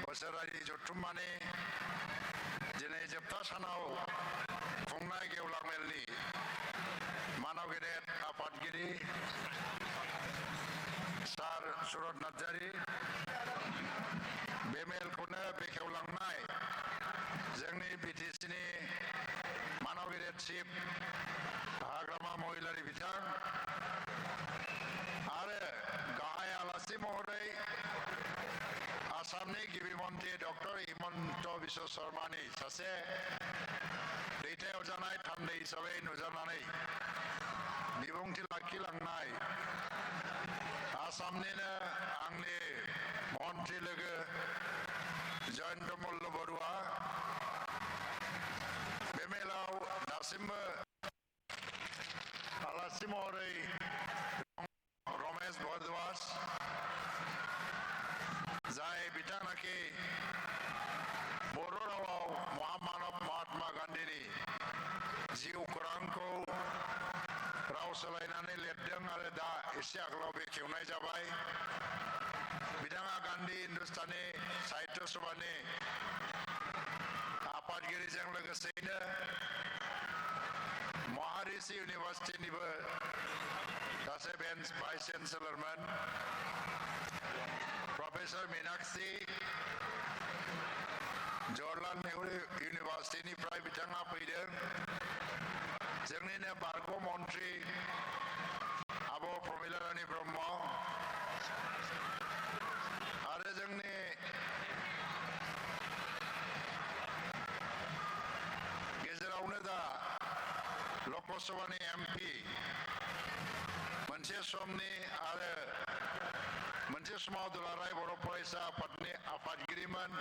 बोसोरारि जथुम्मानि दिनै जोबथा सानाव खुंनाय गेवलां मेलनि मानव गेदेर आफादगिरि सार सुरत नार्जारी बे मेलखौनो बेखेवलांनाय जोंनि बिटिसिनि मानव गेदेर चिफ हाग्रामा महिलारि बिथां आरो गाहाय आलासि महरै आसामनि गिबि मन्त्रि डक्टर हिमन्त बिश्व शर्मानि सासे दैथायहरजानाय थान्दै हिसाबै नुजानानै बिबुंथि लाखिलांनाय आसामनिनो आंनि मन्त्रि लोगो जयन्त मल्ल बरुवा बे मेलाव दासिमबो आलासि महरै रमेश भारद्वाज जाय बिथांनाखि बर' रावाव महामानब महात्मा गान्धीनि जिउ खौरांखौ राव सोलायनानै लिरदों आरो दा एसे आगोलाव बेखेवनाय जाबाय। बिथाङा गान्धी हिन्दुस्तानी साहित्य सभानि आफादगिरिजों लोगोसेयैनो महारिषि इउनिभार्सिटिनिबो सासे भाइस चेन्सेलरमोन। प्रफेसर मीनाक्षी जवाहरलाल नेहरू इउनिभार्सिटिनिफ्राय बिथाङा फैदों। जोंनिनो बारग' मन्त्रि आब' प्रमिला रानी ब्रह्म आरो जोंनि गेजेरावनो दा लकसभानि MP मोनसे समनि आरो मोनसे समाव दुलाराय बर' फरायसा आफादनि आफादगिरिमोन।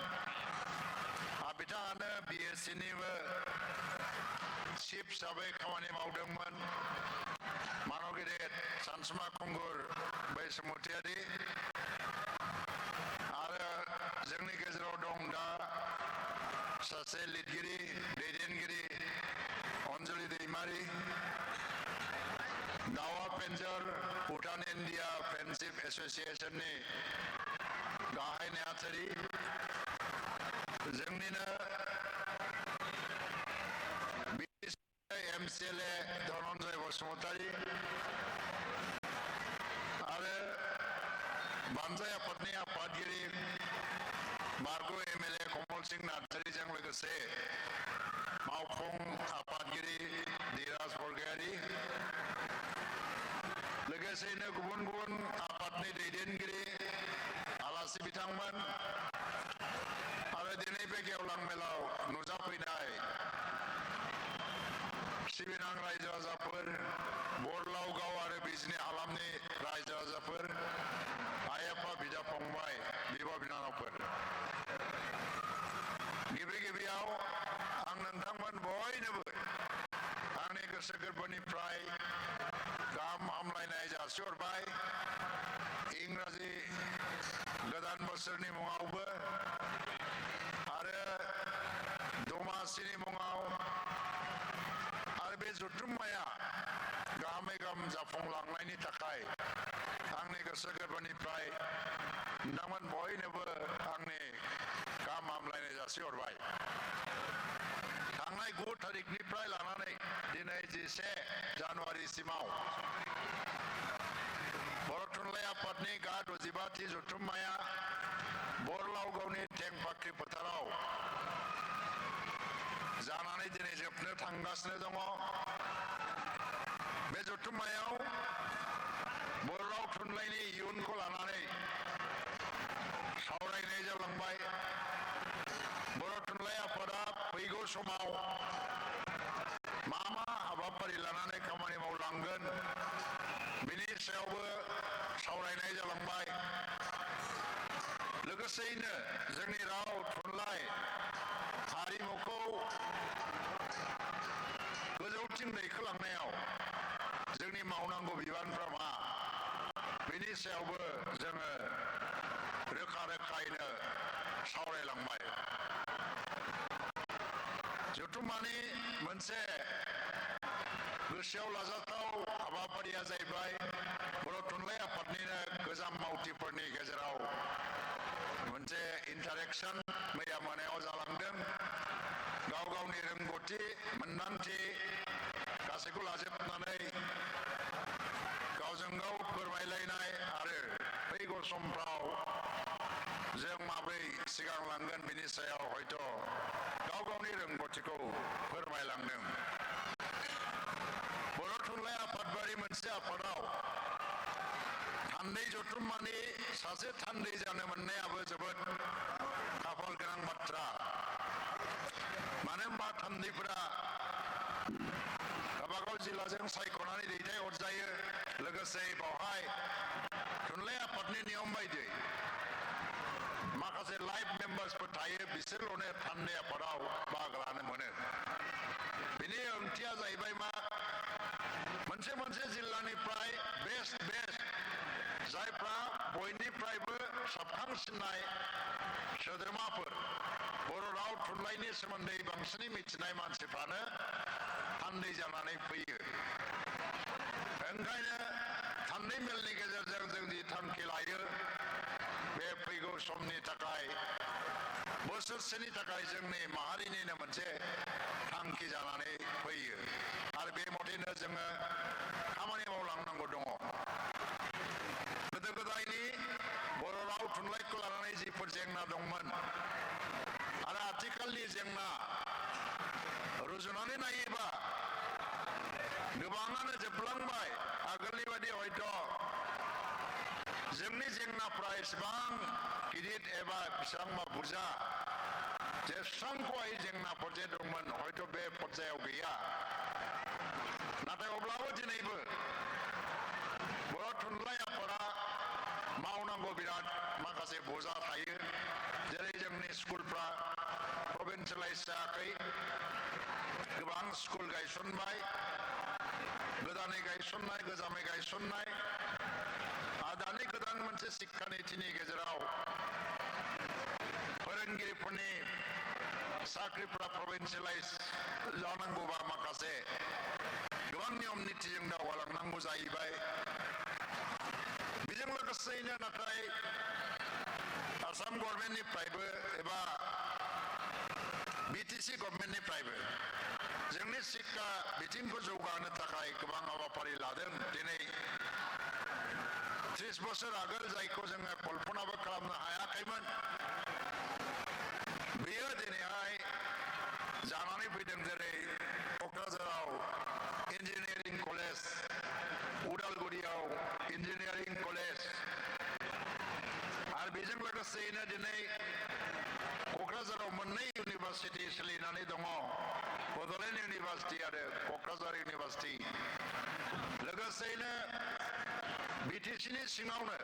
बिथाङानो BScनिबो चिफ हिसाबै खामानि मावदोंमोन। मानव गेदेर सानसुमा खुंगुर बैसोमुतियारि आरो जोंनि गेजेराव दं दा सासे लिरगिरि दैदेनगिरि अनजलि दैमारि, दावा पेन्जर भुटान इन्डिया फ्रेन्डशिप एस'सिएशननि गाहाय नेहाथारि, जोंनिनो MCLA धनन्जय बसुमतारी आरो बानजाय आफादनि आफादगिरि बारग' MLA कमल सिंह नार्जारीजों लोगोसे मावफुं आफादगिरि धीराज बरगयारी, लोगोसेयैनो गुबुन गुबुन आफादनि दैदेनगिरि आलासि बिथांमोन आरो दिनै बे गेवलां मेलाव नुजाफैनाय सिबिनां रायजो राजाफोर, बरलावगाव आरो बिजनि हालामनि रायजो राजाफोर, आइ आफा बिदा फंबाय, बिब' बिनानावफोर, गिबि गिबियाव आं नोंथांमोन बयनोबो आंनि गोसो गोरबोनिफ्राय गाहाम हामलायनाय जासिहरबाय। इंराजि गोदान बोसोरनि मुङावबो आरो दमासिनि मुङाव आरो बे जथुम्माया गाहामै गाहाम जाफुंलांनायनि थाखाय आंनि गोसो गोरबोनिफ्राय नोंथांमोन बयनोबो आंनि गाहाम हामलायनाय जासिहरबाय। थांनाय 9 थारिखनिफ्राय लानानै दिनै 11 जानुवारिसिमाव बर' थुनलाइ आफादनि गा-65थि जथुम्माया बरलावगावनि थेंफाख्रि फोथाराव जानानै दिनै जोबनो थांगासिनो दङ। बे जथुम्मायाव बर' राव थुनलाइनि इयुनखौ लानानै सावरायनाय जालांबाय। बर' थुनलाइ आफादा फैगौ समाव मा मा हाबाफारि लानानै खामानि मावलांगोन बेनि सायावबो सावरायनाय जालांबाय। लोगोसेयैनो जोंनि राव थुनलाइ हारिमुखौ गोजौथिं दैखोलांनायाव जोंनि मावनांगौ बिबानफ्रा मा बेनि सायावबो जोङो रोखा रोखायैनो सावरायलांबाय। जथुम्मानि मोनसे गोसोआव लाजाथाव हाबाफारिया जाहैबाय बर' थुनलाइ आफादनिनो गोजाम मावथिफोरनि गेजेराव मोनसे इन्टारेक्शन मैया मोनायाव जालांदों गाव गावनि रोंगौथि मोनदांथि गासैखौ लाजोबनानै गावजों गाव फोरमायलायनाय आरो फैगौ समफ्राव जों माबोरै सिगांलांगोन बिनि सायाव हयथ' गाव गावनि रोंगौथिखौ फोरमायलांदों बर' थुनलाइ आफादबारि मोनसे आफादाव थान्दै जथुम्मानि सासे थान्दै जानो मोननायाबो जोबोद खाफाल गोनां बाथ्रा मानो होनबा थान्दैफोरा गावबागाव जिल्लाजों सायख'नानै दैथायहरजायो लोगोसे बावहाय थुनलाइ आफादनि नियम बायदियै माखासे लाइफ मेम्बार्सफोर थायो बिसोरल'नो थान्दै आफादाव बाहागो लानो मोनो बेनि ओंथिया जाहैबाय मा मोनसे जिल्लानिफ्राय बेस्ट जायफ्रा बयनिफ्रायबो साबखांसिननाय सोद्रोमाफोर बर' राव थुनलाइनि सोमोन्दै बांसिनै मिथिनाय मानसिफ्रानो थान्दै जानानै फैयो ओंखायनो थान्दै मेलनि गेजेरजों जोंनि थांखि लायो बे फैगौ समनि थाखाय बोसोरसेनि थाखाय जोंनि माहारिनिनो मोनसे थांखि जानानै फैयो आरो बे मथेनो जोङो खामानि मावलांनांगौ दङ गोदो गोदायनि बर' राव थुनलाइखौ लानानै जिफोर जेंना दंमोन आरो आथिखालनि जेंना रुजुनानै नायोबा गोबाङानो जोबलांबाय आगोलनि बायदि हयथ' जोंनि जेंनाफ्रा एसेबां गिदिर एबा बेसेबांबा बुरजा जेसेबांखौहाय जेंनाफोर जे दंमोन हयथ' बे पर्यायाव गैया नाथाय अब्लाबो दिनैबो बर' थुनलाइ आफादा मावनांगौ बिराद माखासे बजा थायो जेरै जोंनि स्कुलफ्रा प्रभिन्सियेलाइज जायाखै गोबां स्कुल गायसनबाय गोदानै गायसननाय गोजामै गायसननाय आरो दानि गोदान मोनसे शिक्षा नीतिनि गेजेराव फोरोंगिरिफोरनि साख्रिफ्रा प्रभिन्सियेलाइज जानांगौबा माखासे गोबां नियम नितिजों दावगालांनांगौ जाहैबाय बेजों लोगोसेयैनो नाथाय आसाम गभर्नमेन्टनिफ्रायबो एबा बिटिसि गभर्नमेन्टनिफ्रायबो जोंनि शिक्षा बिथिंखौ जौगाहोनो थाखाय गोबां हाबाफारि लादों दिनै 30 बोसोर आगोल जायखौ जोङो कल्पनाबो खालामनो हायाखैमोन बेयो दिनैहाय जानानै फैदों जेरै क'क्राझाराव इन्जिनियारिं कलेज उदालगुरियाव इन्जिनियारिं कलेज आरो बेजों लोगोसेयैनो दिनै क'क्राझाराव मोननै इउनिभार्सिटि सोलिनानै दङ बड'लेण्ड इउनिभार्सिटि आरो क'क्राझार इउनिभार्सिटि लोगोसेयैनो बिटिसिनि सिङावनो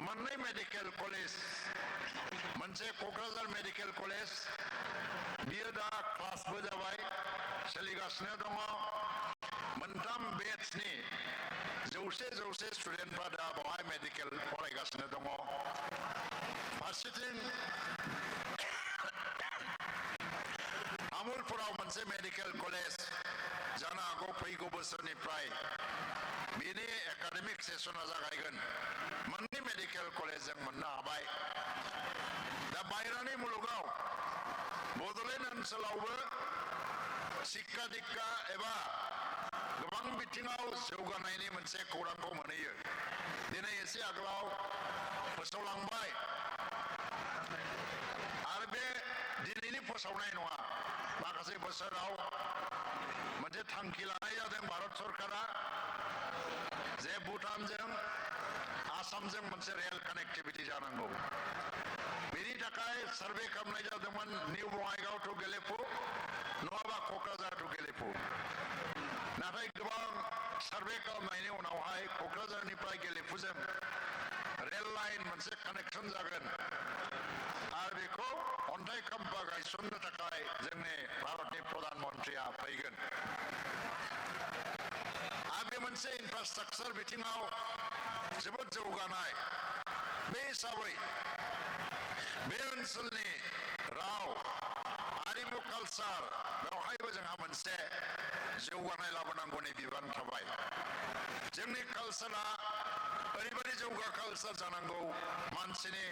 मोननै मेडिकेल कलेज मोनसे क'क्राझार मेडिकेल कलेज बियो दा क्लासबो जाबाय सोलिगासिनो दङ मोनथाम बेट्सनि 100 स्टुडेन्टफ्रा दा बेवहाय मेडिकेल फरायगासिनो दङ फारसेथिं तामुलपुराव मोनसे मेडिकेल कलेज जानो हागौ फैगौ बोसोरनिफ्राय बेनि एकाडेमिक सेसना जागायगोन मोननै मेडिकेल कलेज जों मोननो हाबाय दा बायरानि मुलुगाव बड'लेण्ड ओनसोलावबो शिक्षा दीक्षा एबा गोबां बिथिङाव जौगानायनि मोनसे खौरांखौ मोनहैयो दिनै एसे आगोलाव फोसावलांबाय आरो बे दिनैनि फोसावनाय नङा माखासे बोसोराव मोनसे थांखि लानाय जादों भारत सरकारा जे भुटानजों आसामजों मोनसे रेल कानेक्टिभिटि जानांगौ बेनि थाखाय सार्भे खालामनाय जादोंमोन निउ बङाइगाव टु गेलेफु नङाबा क'क्राझार टु गेलेफु नाथाय गोबां सार्भे खालामनायनि उनावहाय क'क्राझारनिफ्राय गेलेफुजों रेल लाइन मोनसे कानेक्सन जागोन आरो बेखौ अन्थाइ खाम्फा गायसननो थाखाय जोंनि भारतनि प्रधान मन्त्रिया फैगोन आरो बे मोनसे इनफ्रास्ट्राक्चार बिथिङाव जोबोद जौगानाय बे हिसाबै बे ओनसोलनि राव हारिमु कालचार बेवहायबो जोंहा मोनसे जौगानाय लाबोनांगौनि बिबान थाबाय जोंनि कालचारा ओरैबायदि जौगा कालचार जानांगौ मानसिनि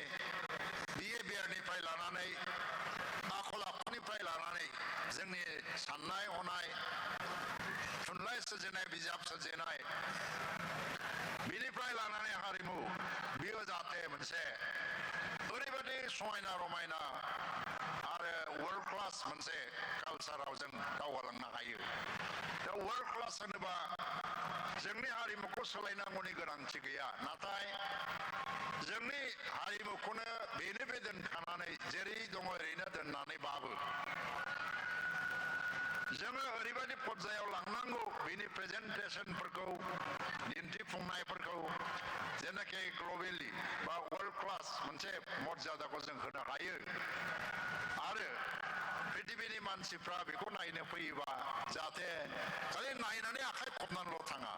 बिहेभियारनिफ्राय लानानै आखल आखुनिफ्राय लानानै जोंनि साननाय हनाय थुनलाइ सोरजिनाय बिजाब सोरजिनाय बिनिफ्राय लानानै हारिमु बियो जाहाथे मोनसे ओरैबायदि समायना रमायना आरो वर्ल्ड क्लास मोनसे कालचाराव जों दावगालांनो हायो दा वर्ल्ड क्लास होनोबा जोंनि हारिमुखौ सोलायनांगौनि गोनांथि गैया नाथाय जोंनि हारिमुखौनो बेनो बे दोनखानानै जेरै दङ ओरैनो दोननानैबाबो जोङो ओरैबायदि पर्यायाव लांनांगौ बेनि प्रेजेन्टेसनफोरखौ दिन्थिफुंनायफोरखौ जेनाखि ग्लबेलि बा वर्ल्ड क्लास मोनसे मर्यादाखौ जों होनो हायो आरो पृथिबीनि मानसिफ्रा बेखौ नायनो फैयोबा जाहाथे खालि नायनानै आखाइ खबनानैल' थाङा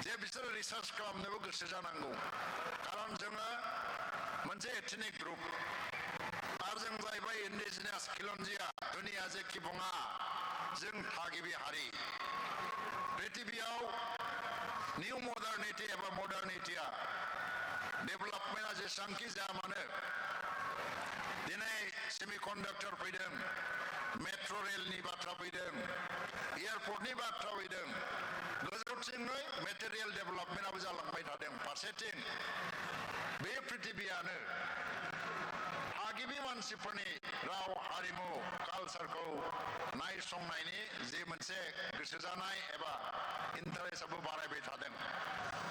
जे बिसोरो रिसार्च खालामनोबो गोसो जानांगौ खारन जोङो मोनसे एथनिक ग्रुप आरो जों जाहैबाय इन्डिजिनियास खिलन्जिया दुनिया जेखि बुङा जों थागिबि हारि पृथिबीयाव निउ मडार्निटी एबा मडार्निटीया डेभेलपमेन्टआ जेसेबांखि जाया मानो दिनै सेमिकन्डाक्टर फैदों मेट्र' रेलनि बाथ्रा फैदों एयारपर्टनि बाथ्रा फैदों गोजौथिङै मेटेरियेल डेभेलपमेन्टआबो जालांबाय थादों फारसेथिं बे पृथिबीयानो थागिबि मानसिफोरनि राव हारिमु कालचारखौ नायसंनायनि जे मोनसे गोसो जानाय एबा इन्टारेस्टआबो बारायबाय थादों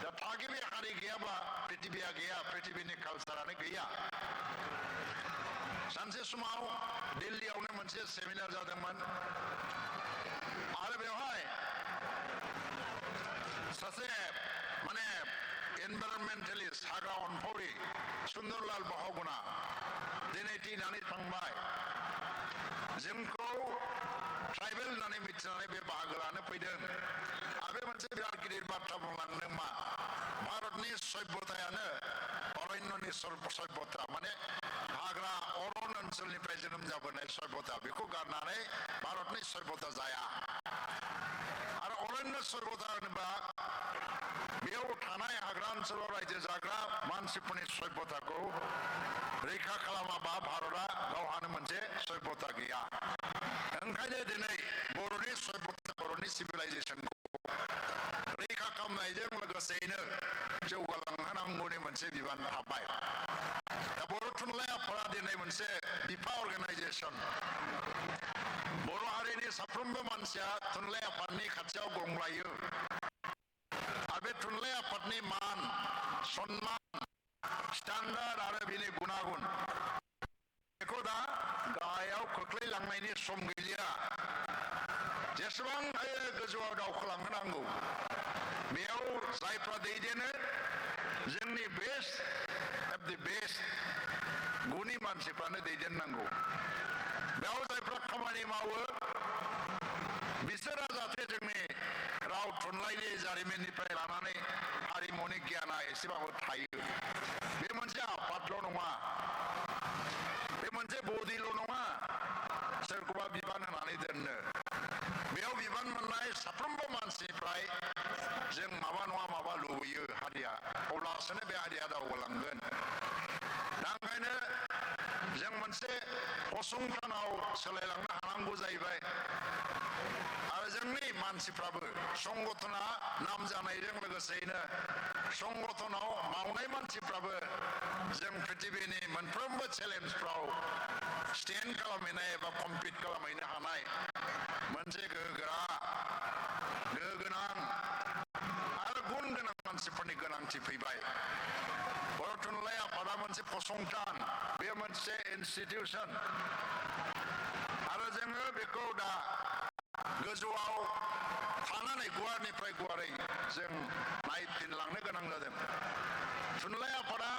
दा थागिबि हारि गैयाबा पृथिबीया गैया पृथिबीनि कालचारानो गैया सानसे समाव दिल्लीयावनो मोनसे सेमिनार जादोंमोन आरो बेवहाय सासे माने एनभाइरनमेन्टेलिस्ट हाग्रा अनफावरि सुन्दरलाल बहुगुणा दिनै थैनानै थांबाय जोंखौ ट्राइबेल होननानै मिथिनानै बे बाहागो लानो फैदों आरो बे मोनसे बिराद गिदिर बाथ्रा बुंलांदों मा भारतनि सभ्यतायानो अरण्यनि सभ्यता माने हाग्रा अरन ओनसोलनिफ्राय जोनोम जाबोनाय सभ्यता बेखौ गारनानै भारतनि सभ्यता जाया आरो अरण्य सभ्यता होनोबा बेयाव थानाय हाग्रा ओनसोलाव रायजो जाग्रा मानसिफोरनि सभ्यताखौ रैखा खालामाबा भारतआ गावहानो मोनसे सभ्यता गैया ओंखायनो दिनै बर'नि सभ्यता बर'नि सिभिलाइजेसनखौ रैखा खालामनायजों लोगोसेयैनो जौगालांहोनांगौनि मोनसे बिबान थाबाय दा बर' थुनलाइ आफादा दिनै मोनसे बिफा अर्गानाइजेसन बर' हारिनि साफ्रोमबो मानसिया थुनलाइ आफादनि खाथियाव गंलायो आरो बे थुनलाइ आफादनि मान सन्मान स्टान्डार्ड आरो बिनि गुनागुन बेखौ दा गाहायाव खोख्लैलांनायनि सम गैलिया जेसेबां हायो गोजौआव दावखोलांनो नांगौ बेयाव जायफ्रा दैदेनो जोंनि बेस्ट अफ दि बेस्ट गुनि मानसिफ्रानो दैदेननांगौ बेयाव जायफ्रा खामानि मावो बिसोरा जाहाथे जोंनि राव थुनलाइनि जारिमिननिफ्राय लानानै हारिमुनि गियाना एसेबाबो थायो बे मोनसे आफादल' नङा बे मोनसे बडिल' नङा सोरखौबा बिबान होनानै दोननो बेयाव बिबान मोननाय साफ्रोमबो मानसिनिफ्राय जों माबा नङा माबा लुबैयो हारिया अब्लासोनो बे हारिया दावगालांगोन दा ओंखायनो जों मोनसे फसंथानाव सोलायलांनो हानांगौ जाहैबाय आरो जोंनि मानसिफ्राबो संगठना नाम जानायजों लोगोसेयैनो संगठनाव मावनाय मानसिफ्राबो जों पृथिबीनि मोनफ्रोमबो चेलेन्जफ्राव स्टेन्ड खालामहैनाय एबा कम्पिट खालामहैनो हानाय मोनसे गोहोगोनां आरो गुन गोनां मानसिफोरनि गोनांथि फैबाय बर' थुनलाइ आफादा मोनसे फसंथान बे मोनसे इनस्टिटिउसन आरो जोङो बेखौ दा गोजौआव थानानै गुवारनिफ्राय गुवारै जों नायफिनलांनो गोनां जादों थुनलाइ आफादा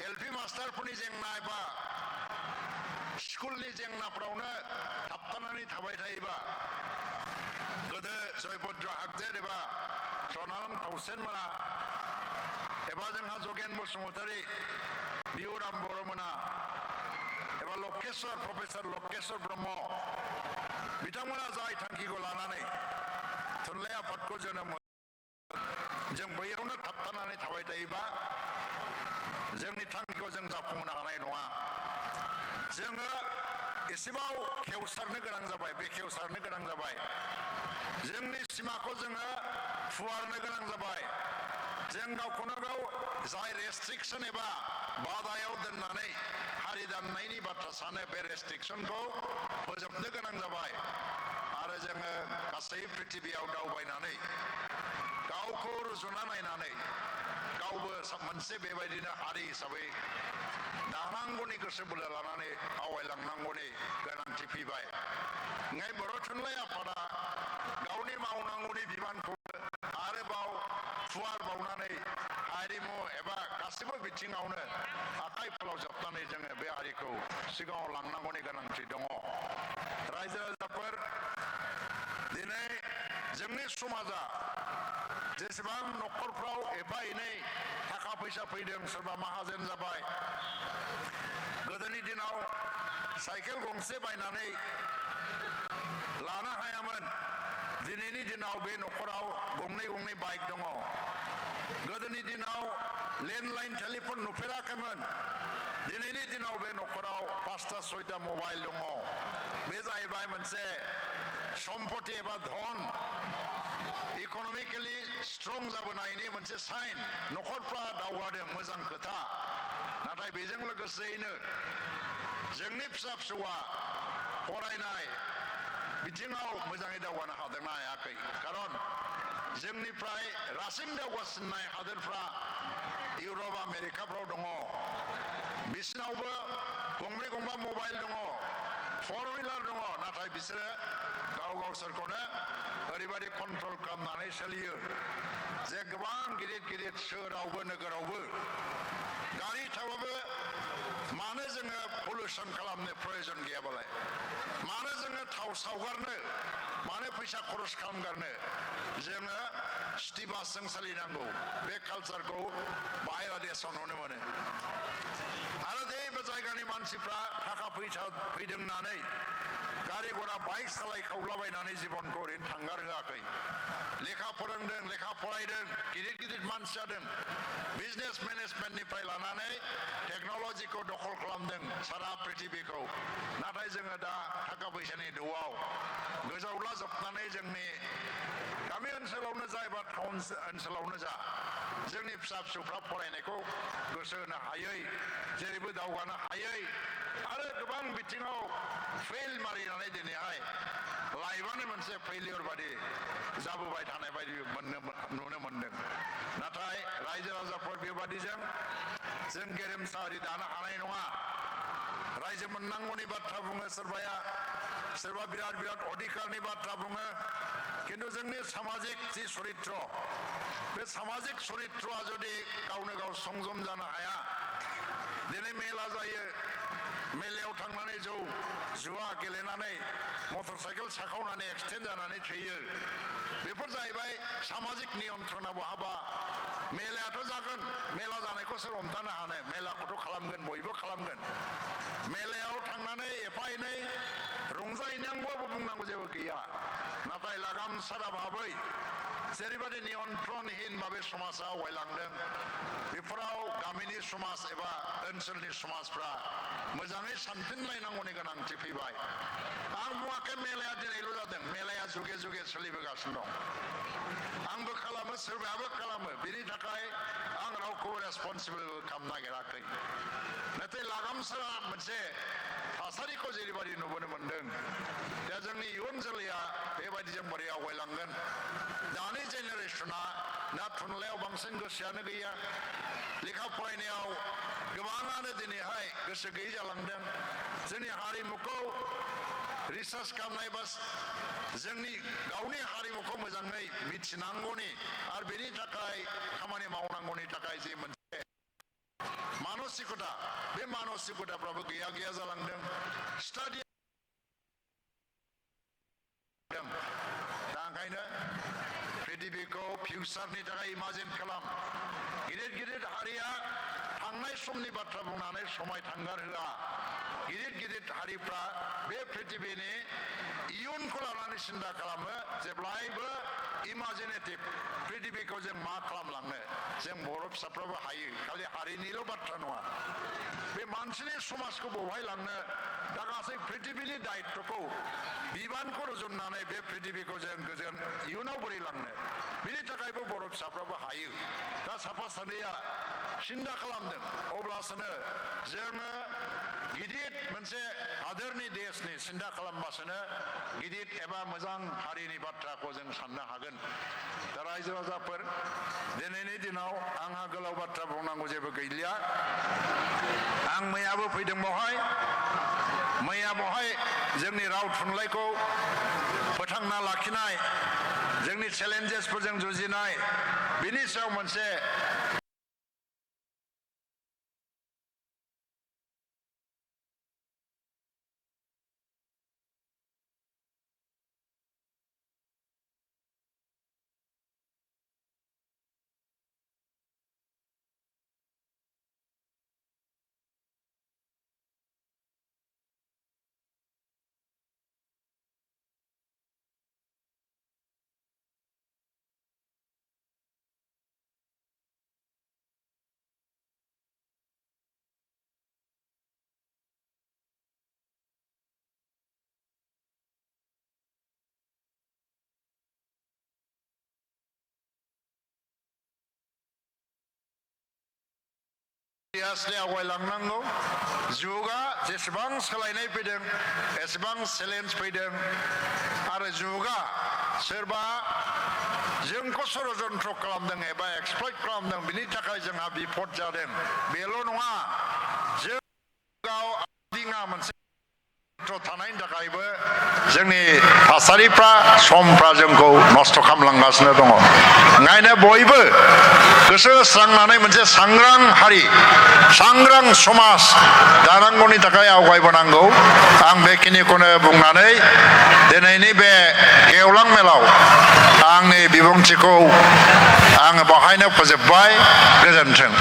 एलपि मास्टारफोरनि जेंना एबा स्कुलनि जेंनाफ्रावनो थाबथानानै थाबाय थायोबा गोदो जयभद्र हागजेर एबा सनाराम खावसेन मोना एबा जोंहा जगेन बसुमतारी बिउराम बर'मोना एबा लकेश्वर प्रफेसर लकेश्वर ब्रह्म बिथांमोना जाय थांखिखौ लानानै थुनलाइ आफादखौ जोनोम जों बैयावनो थाबथानानै थाबाय थायोबा जोंनि थांखिखौ जों जाफुंहोनो हानाय नङा। जोङो एसेबां खेवसारनो गोनां जाबाय, बेखेवसारनो गोनां जाबाय, जोंनि सिमाखौ जोङो फुवारनो गोनां जाबाय। जों गावखौनो गाव जाय रेस्ट्रिक्सन एबा बादायाव दोननानै हारि दाननायनि बाथ्रा सानो, बे रेस्ट्रिक्सनखौ फोजोबनो गोनां जाबाय। आरो जोङो गासै पृथिबियाव दावबायनानै गावखौ रुजुना नायनानै गावबो मोनसे बेबायदिनो हारि हिसाबै दानांगौनि गोसो बोलो लानानै आवगायलांनांगौनि गोनांथि फैबाय। ओंखायनो बर' थुनलाइ आफादा गावनि मावनांगौनि बिबानखौ आरोबाव फुवारबावनानै हारिमु एबा गासिबो बिथिङावनो आखाइ फोलावजोबनानै जोङो बे हारिखौ सिगाङाव लांनांगौनि गोनांथि दङ। रायजो राजाफोर, दिनै जोंनि समाजा जेसेबां न'खरफ्राव एफा एनै थाखा फैसा फैदों, सोरबा माहाजोन जाबाय, गोदोनि दिनाव साइकेल गंसे बायनानै लानो हायामोन, दिनैनि दिनाव बे न'खराव गंनै गंनै बाइक दङ। गोदोनि दिनाव लेन्डलाइन टेलिफन नुफेराखैमोन, दिनैनि दिनाव बे न'खराव 5टा 6टा मबाइल दङ। बे जाहैबाय मोनसे सम्पति एबा धन, इक'नमिकेलि स्ट्रं जाबोनायनि मोनसे साइन। न'खरफ्रा दावगादों, मोजां खोथा। नाथाय बेजों लोगोसेयैनो जोंनि फिसा फिसौआ फरायनाय बिथिङाव मोजाङै दावगानो हादोंना हायाखै? खारन जोंनिफ्राय रासिन दावगासिननाय हादोरफ्रा इउरप आमेरिकाफ्राव दङ, बिसिनावबो गंब्रै गंबा मबाइल दङ, 4 हुइलार दङ, नाथाय बिसोरो गाव गावसोरखौनो ओरैबायदि कन्ट्रल खालामनानै सोलियो जे गोबां गिदिर गिदिर सोहोरावबो नोगोरावबो गारि थाबाबो मानो जोङो पलिउसन खालामनो प्रयजन गैयाबालाय? मानो जोङो थाव सावगारनो, मानो फैसा खरस खालामगारनो? जोङो सिटि बासजों सोलिनांगौ। बे कालचारखौ बाहेरा देशाव नुनो मोनो। आरो बे जायगानि मानसिफ्रा थाखा फैसा फैदों होननानै गारि घोड़ा बाइक सालायखावलाबायनानै जिबनखौ ओरैनो थांगार होआखै। लेखा फोरोंदों, लेखा फरायदों, गिदिर गिदिर मानसि जादों, बिजनेस मेनेजमेन्टनिफ्राय लानानै टेक्न'लजिखौ दखल खालामदों सारा पृथिबीखौ। नाथाय जोङो दा थाखा फैसानि दोआव गोजावला जोबनानै जोंनि गामि ओनसोलावनो जा एबा टाउन ओनसोलावनो जा जोंनि फिसा फिसौफ्रा फरायनायखौ गोसो होनो हायै, जेरैबो दावगानो हायै आरो गोबां बिथिङाव फेल मारिनानै दिनैहाय लाइफआनो मोनसे फेलियर बादि जाबोबाय थानाय बायदि नुनो मोनदों। नाथाय रायजो राजाफोर, बेबादिजों जों गेरेमसा हारि दानो हानाय नङा। रायजो मोननांगौनि बाथ्रा बुङो सोरबाया, सोरबा बिराद बिराद अधिकारनि बाथ्रा बुङो, किन्तु जोंनि सामाजिक जि चरित्र, बे सामाजिक चरित्रआ जुदि गावनो गाव संजम जानो हाया, दिनै मेला जायो, मेलायाव थांनानै जुवा गेलेनानै मटर साइकेल साखावनानै एक्सिडेन्ट जानानै थैयो, बेफोर जाहैबाय सामाजिक नियन्त्रना। बहाबा मेलायाथ' जागोन, मेला जानायखौ सोर हमथानो हानो? मेलाखौथ' खालामगोन, बयबो खालामगोन। मेलायाव थांनानै एफा एनै रंजाहैनांगौबो बुंनांगौ जेबो गैया। नाथाय लागाम सारा भाबै जेरैबायदि नियन्त्रणहीन भाबै समाजा आवगायलांदों, बेफोराव गामिनि समाज एबा ओनसोलनि समाजफ्रा मोजाङै सानफिनलायनांगौनि गोनांथि फैबाय। आं बुङाखै मेलाया दिनैल' जादों, मेलाया जुगे जुगे सोलिबोगासिनो दं। आंबो खालामो, सोरबायाबो खालामो, बिनि थाखाय आं रावखौबो रेसपन्सिबल खालामनो नागिराखै। नाथाय लागामसारा मोनसे थासारिखौ जेरैबायदि नुबोनो मोनदों, दा जोंनि इयुन जोलैया बेबायदिजों बोरै आवगायलांगोन? दानि जेनेरेसना ना थुनलाइयाव बांसिन गोसोआनो गैया, लेखा फरायनायाव गोबाङानो दिनैहाय गोसो गैयै जालांदों। जोंनि हारिमुखौ रिसार्च खालामनाय बा जोंनि गावनि हारिमुखौ मोजाङै मिथिनांगौनि आरो बेनि थाखाय खामानि मावनांगौनि थाखाय जि मोनसे मानसिकता, बे मानसिकताफ्राबो गैया गैया जालांदों। स्टाडि दा ओंखायनो पृथिबीखौ फिउचारनि थाखाय इमाजिन खालाम। गिदिर गिदिर हारिया थांनाय समनि बाथ्रा बुंनानै समाय थांगार होआ। गिदिर गिदिर हारिफ्रा बे पृथिबीनि इयुनखौ लानानै सिन्था खालामो, जेब्लायबो इमाजिनेटिभ पृथिबीखौ जों मा खालामलांनो जों बर' फिसाफ्राबो हायो खालि हारिनिल' बाथ्रा नङा बे मानसिनि समाजखौ बहाय लांनो दा गासै पृथिबीनि दायित्वखौ बिबानखौ रुजुननानै बे पृथिबीखौ जों गोजोन इयुनाव बोरै लांनो बिनि थाखायबो बर' फिसाफ्राबो हायो दा साफा सानैया सिन्था खालामदों अब्लासोनो जोङो गिदिर मोनसे हादोरनि देशनि सिन्था खालामबासोनो गिदिर एबा मोजां हारिनि बाथ्राखौ जों साननो हागोन दा रायजो राजाफोर दिनैनि दिनाव आंहा गोलाव बाथ्रा बुंनांगौ जेबो गैलिया आं मैयाबो फैदों बहाय जोंनि राव थुनलाइखौ फोथांना लाखिनाय जोंनि चेलेन्जेसफोरजों जुजिनाय बिनि सायाव मोनसे आवगायलांनांगौ जुगा जेसेबां सोलायनाय फैदों एसेबां चेलेन्ज फैदों आरो जुगा सोरबा जोंखौ षड़यन्त्र खालामदों एबा एक्सप्लइट खालामदों बिनि थाखाय जोंहा बिपद जादों बेल' नङा जों गाव दिङा मोनसे थानायनि थाखायबो जोंनि थासारिफ्रा समफ्रा जोंखौ नस्थ' खालामलांगासिनो दङ ओंखायनो बयबो गोसो होस्रांनानै मोनसे सांग्रां हारि सांग्रां समाज दानांगौनि थाखाय आवगायबोनांगौ आं बेखिनिखौनो बुंनानै दिनैनि बे गेवलां मेलाव आंनि बिबुंथिखौ आङो बाहायनो फोजोबबाय गोजोन्थों